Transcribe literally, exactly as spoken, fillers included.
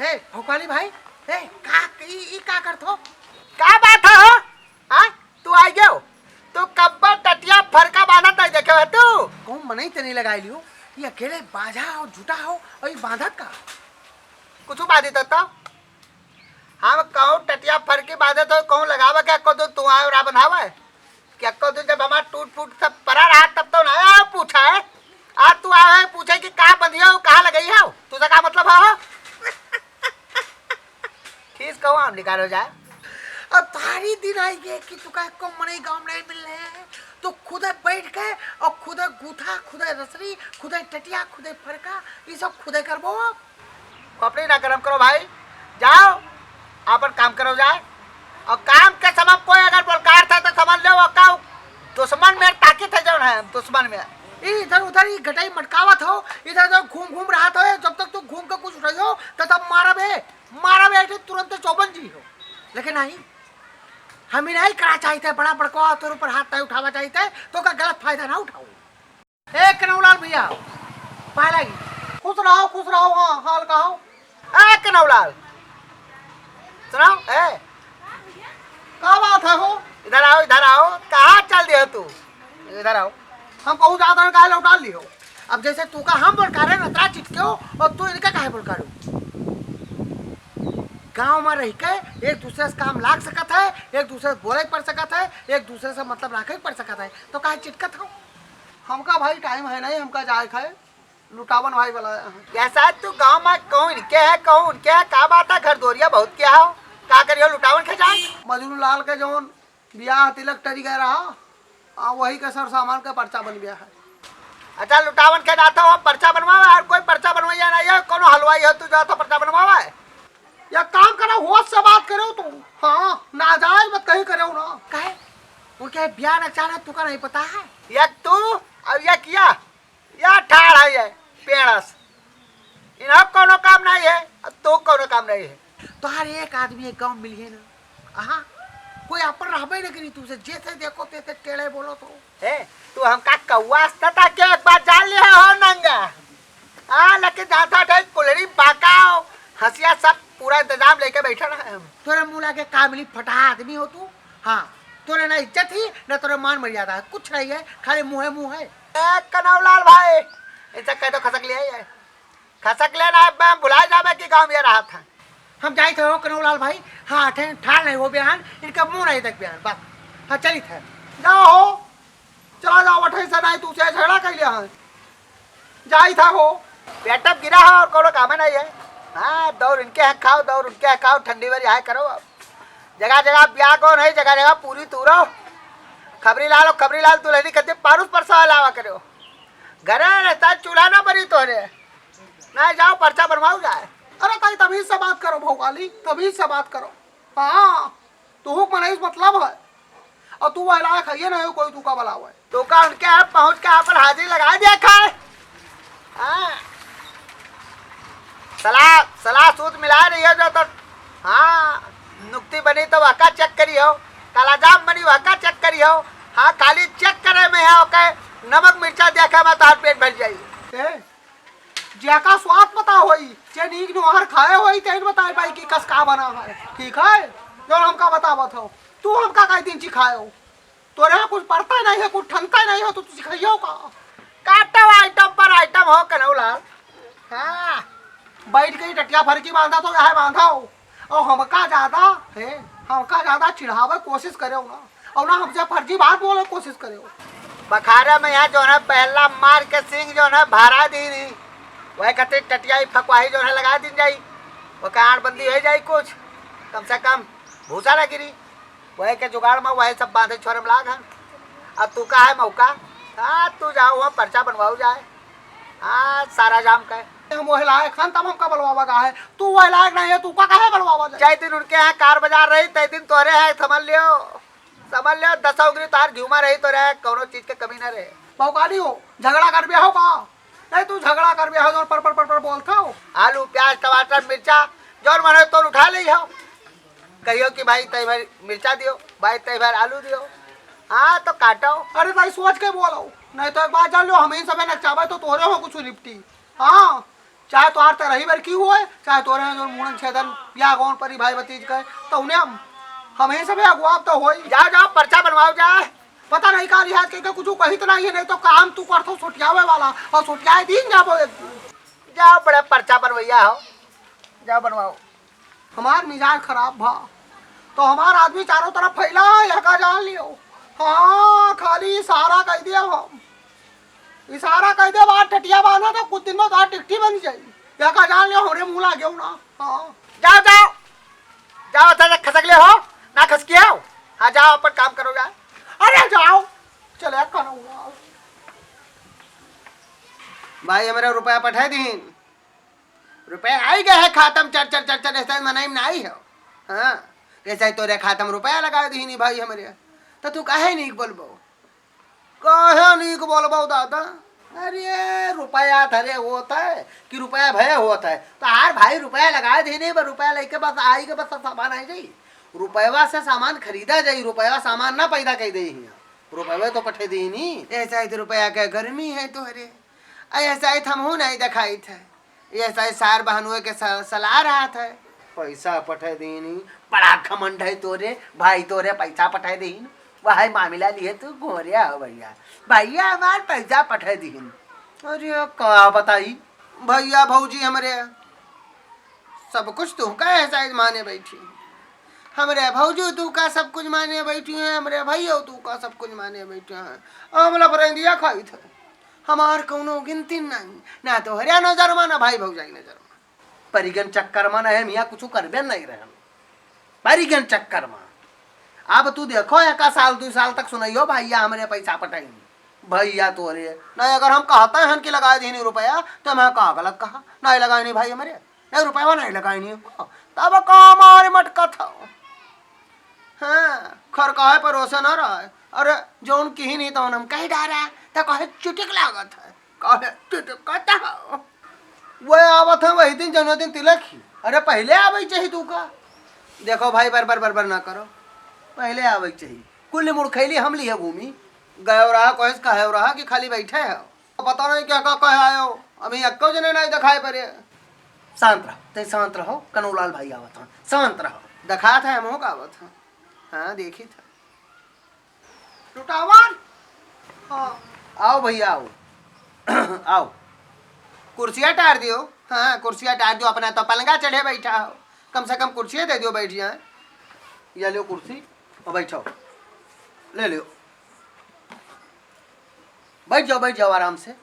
ए, भोकाली भाई, ए, का, ई, ई का करत हो? का बात है हो? हाँ? तू आ गयो? तू कब्बा टटिया फरका बांधत नहीं देखे हो तू? कहूँ मनई तनी लगाई लियो, ये अकेले बाझा हो, झूठा हो, और ये बांधत का? कुछ बांधित हो तो? हम कहूँ टटिया फरकी बांधत हो, कहूँ लगावे के को तो तू आए और आ बनावे? कि अक्को दिन जब हमार टूट फूट सब परा रहा, तब तो ना आया पूछा है। आज तू आया है पूछे कि का बंधिया हो, कहाँ लगई हो, तुझे का मतलब है हो? खीस कहूँ हम निकाल हो जाए। अब भारी दिन आई गए कि तू का एको मनई गाँव में नहीं मिल रहे हैं, तो खुदे बैठ के और खुदे गूथा, खुदे रसरी, खुदे टटिया, खुदे फरका, ये सब खुदे करबो। अपनी ना गरम करो भाई, जाओ, आपन काम करो जाए। और काम के सबब कोई अगर बोलकार था तो समझ लो, वो का दुश्मन में ताकत है जौन है, दुश्मन में। ई इधर उधर ई गटाई मटकावत हो, इधर उधर घूम घूम रहत हो, जब तक तू घूम के कुछ उठाई हो, तो तब मारबे, मारबे, ऐसे तुरंत चौबन जी हो। लेकिन नहीं, हम ही नहीं करा चाहिए, बड़ा बड़का तोर ऊपर हाथ नहीं उठावा चाहिए, तो का गलत फायदा ना उठाओ। ए कनौलाल भैया, पाए लागी। खुश रहो, खुश रहो, हाँ, हाल कहो। ए कनौलाल, सुनाओ, ए। का बात है हो? इधर आओ, इधर आओ, कहाँ चल दियो तू? इधर आओ। हम कहूँ जात रहन, काहे लौटा लियो? अब जैसे तू का हम बोलकारे ना, तरा चिटके हो, और तू इनका काहे बोलकारो? गाँव में रह के एक दूसरे से काम लाग सकत है, एक दूसरे से बोले पड़ सकत है, एक दूसरे से मतलब राखे पड़ सकत है, तो काहे चिटकत हो? हमका भाई टाइम है नहीं, हमका जाए खाए, लुटावन भाई वाला है। कैसा तू गाँव में कहूँ इनके है, कहूँ उनके है, का बात है? घर दोरिया बहुत क्या हो, का करियो लुटावन के जाए? मजनू लाल के जौन बियाह तिलक टरी गए रहा, आ वही के सर सामान के पर्चा बन गया है। अच्छा, लुटावन के जाता हो पर्चा बनवावे, और कोई पर्चा बनवैया नहीं है, कोनो हलवाई हो तू जाता पर्चा बनवावे? या काम करो, होश से बात करो तू। हाँ, नाजायज मत कहीं करो ना। काहे? उनके बियाह न चाहना तू का नहीं पता है? या तू, अब या किया? या ठाड़ है ये, पेड़स। इन्हें कोनो काम नहीं है, अब तो कोनो काम नहीं है। तोहार एक आदमी एक गाँव मिलिए ना, अहाँ कोई अपन रहबे न करी, तुमसे जैसे देखो तैसे टेढ़े बोलो तो। ए, तू हमका कौआ अस्ता था क्या? एक बार जान लिया हो नंगा। हाँ, लेकिन जाता थे कुलड़ी बाकाओ, हंसिया सब पूरा इंतजाम लेके बैठा रहे हम। तोरे मुँह लागे कामिनी फटाहा आदमी हो तू। हाँ, तोरे ना इज्जत ही, ना तोरे मान मर्यादा है, कुछ नहीं है, खाली मुँह है, मुँह है। ए, कनौलाल भाई, इनसे कह दो खसक लिया है। खसक ले ना, अब हम भुला जावे कि गाँव में रहा था। हम जाइत हो कनौलाल भाई, हाँ, ठे-, ठाल नहीं हो बिहान, इनका मुँह नहीं देख बिहान, बस। हाँ, चलित है। जाओ हो, चला जाओ, अठे से नहीं तू से झगड़ा कर लिया है। जाइत हो। पेटअप गिरा है और कोनो काम नहीं है। हाँ, दौर इनके यहाँ खाओ, दौर उनके यहाँ खाओ, ठंडी वाली हाय करो अब। जगह जगह ब्याह कौन है, जगह जगह पूरी तूरो। खबरी लाल, खबरी लाल दुल्हनी खातिर पारुस परसावा लावा करो। घरे रहता चूल्हा ना बनी तोहरे। ना जाओ, पर्चा बनवाओ जाए। अरे ताई, तमीज से बात करो भौकाली, तमीज से बात करो। हाँ, तुहू के मनई से मतलब है। और तू वह लायक है ना, कोई तू का बलावे। तो का उनके यहाँ पहुँच के आपन हाजिरी लगा दिया खाए। हाँ। सलाह, सलाह सूत मिला रही है जो तो। हाँ, नुक्ती बनी तो वहका चेक करी हो, काला जाम बनी वहका चेक करी हो। हाँ, खाली चेक करे में है, ओके नमक मिर्चा देखा में तोहार पेट भर जाई। ए, जेका स्वाद पता होई, जे नीक नोहर खाए होई, तेन बताए पाई कि कस का बना है। ठीक है, जो हमका बतावत हो, तू हमका कई दिन सिखाए हो। तोरे यहाँ कुछ पड़ता नहीं है, कुछ ठनता नहीं हो, तो तू सिखाइयो का? काटो आइटम पर आइटम हो कनौलाल। हाँ। बैठ के ही टटिया फरकी बांधा तो यह बांधा हो। और हमका ज्यादा है, हमका ज्यादा चिढ़ावे कोशिश करे हो ना, और ना हमसे फर्जी बात बोले कोशिश करे हो। बखारे में यहाँ जो है पहला मार के सिंग जो है भरा दी नहीं, वह खातिर टटिया ही फकवाही जो है लगा दी जाई, वह आड़ बंदी हो जाई कुछ, कम से कम भूसा ना गिरी। वही के जुगाड़ में वही सब बांधे छोरे में लाग हैं। अब तू का है मौका? हाँ, तू जाओ वहाँ पर्चा बनवाओ जाए। हाँ, सारा जाम का है। हम वही लायक हन, तब हमका बलवावा का है। तू वही लायक नहीं है, तू का काहे बलवावा जाए? जय दिन उनके यहाँ कार बाजार रही, तय दिन तोरे है, समझ लियो। समझ लियो, दस उंगली तार घिउमा रही तोरे, कौनो चीज के कमी ना रहे। भौकाली हो, झगड़ा कर बिया हो का? नहीं, तू झगड़ा कर बिया हो, जोन पर, पर, पर, पर बोलता हो। आलू, प्याज, टमाटर, मिर्चा, जोन मन है, तोन उठा ले हो। कहियो कि भाई, तय भर मिर्चा दियो, भाई, तय भर आलू दियो। हाँ, तो काटो। अरे भाई, सोच के बोलो, नहीं तो एक बात जान लो, हम ही सबे नचावे तो तोरे हो कुछ निपटी। हाँ, चाहे तोहार तरही बरकी होए, चाहे तोरे जो मूड़न छेदन या कौन परी भाई भतीज के, तो उन्हें हम, हम ही सब अगुआ तो होई। जा, जा, पर्चा बनवाओ जा। पता नहीं का लिहाज के, के कुछ कही तो नहीं है, नहीं तो काम तू करथो सोटियावे वाला, और सोटियाए दिन जाबो एक दिन। जाओ, बड़ा पर्चा बनवैया हो, जाओ बनवाओ। हमार मिजाज खराब भा, तो हमार आदमी चारों तरफ फैला है, यह का जान लियो। हाँ, खाली इशारा कह दिया हम, इशारा कह दे, बात टटिया बांधा तो कुछ दिन में तो टिकटी बन जाई। यह का जान लियो, हमरे मुंह लागे ना। हाँ, जाओ, जाओ, जाओ, अच्छा से खसक ले हो, ना खसकी हो। हाँ, जाओ, अपन काम करो, जाओ। अरे जाओ, चले करो। भाई, हमरे रुपया पठाई दीन। रुपया आई गए है खातम, चर, चर, चर, चर, ऐसा मनाई में नहीं हो। हाँ, कैसे तोरे खातम रुपया लगा दीनी भाई हमरे, तो तू काहे नहीं बोलबो? काहे नहीं बोलबो दादा? अरे, रुपया धरे होत है कि रुपया भय होत है? तो यार भाई, रुपया लगा दीनी, बस रुपया लेके बस आई के बस सामान आई जाई। रुपयवा से सामान खरीदा जाई, रुपयवा सामान ना पैदा कर दे हियाँ। रुपयवा तो पठे दीनी। ऐसा ही तो रुपया के गर्मी है तोहरे। आ, ऐसा ही तो हमहू नहीं दिखाई थे। ऐसा ही सार बहनुए के स-, सलाह रहा था। पैसा पठे दीनी, बड़ा घमंड है तोरे, भाई तोरे पैसा पठे दीन। वही मामला लिए तू गोरिया हो भैया। भैया हमार पैसा पठे दीन। अरे का बताई, भैया भौजी हमरे सब कुछ तू का है शायद माने बैठी। हमरे भौजी तू का सब कुछ माने बैठी हैं, हमरे भैया तू का सब कुछ माने बैठे हैं। हम लफरेंदिया खाई थे। हमार कौनो गिनती नहीं, ना तोहरे नजर में, ना भाई भौजाई नजर में। परिगन चक्कर में ना हम यहाँ कुछ करबे नहीं रहन। परिगन चक्कर में। अब तू देखो, एका साल, दू साल तक सुनाइयो, भैया हमरे पैसा पटाई। भैया तोरे। नहीं, अगर हम कहते हैं कि लगा दीनी रुपया, तो मैं कहा गलत कहा? नहीं लगाई नहीं भाई हमरे। नहीं, रुपया नहीं लगाई नहीं। तब का मारे मटका था। हाँ, खर काहे परोसे ना रहे। अरे, जौन किही नहीं, तौन हम कही डारा, तो कहे चुटिक लागत है। कहे चुटिक कहता हो। वह आवत है वही दिन, जौन दिन तिलक ही। अरे, पहले आवे चाहिए तू का। देखो भाई, बर, बर, बर, बर ना करो। पहले आवे चाहिए। कुल मुड़खैली हम लिए घूमी। गयो रहा, कोई कहे रहा कि खाली बैठे है। पता नहीं क्या का कहे आयो। अभी एक्को जने नहीं दिखाई पड़े। शांत रहो, ते शांत रहो, कनौलाल भाई आवत हैं। शांत रहो। दिखात है, हमहू का आवत हैं। हाँ, देखी था। लुटावन। हाँ। आओ भैया, आओ। आओ। कुर्सिया टार दियो। हाँ, कुर्सिया टार दियो, अपना तो पलंगा चढ़े बैठा हो। कम से कम कुर्सिया दे दियो, बैठ जाए। या लियो कुर्सी और बैठो। ले लियो। बैठ जाओ, बैठ जाओ आराम से।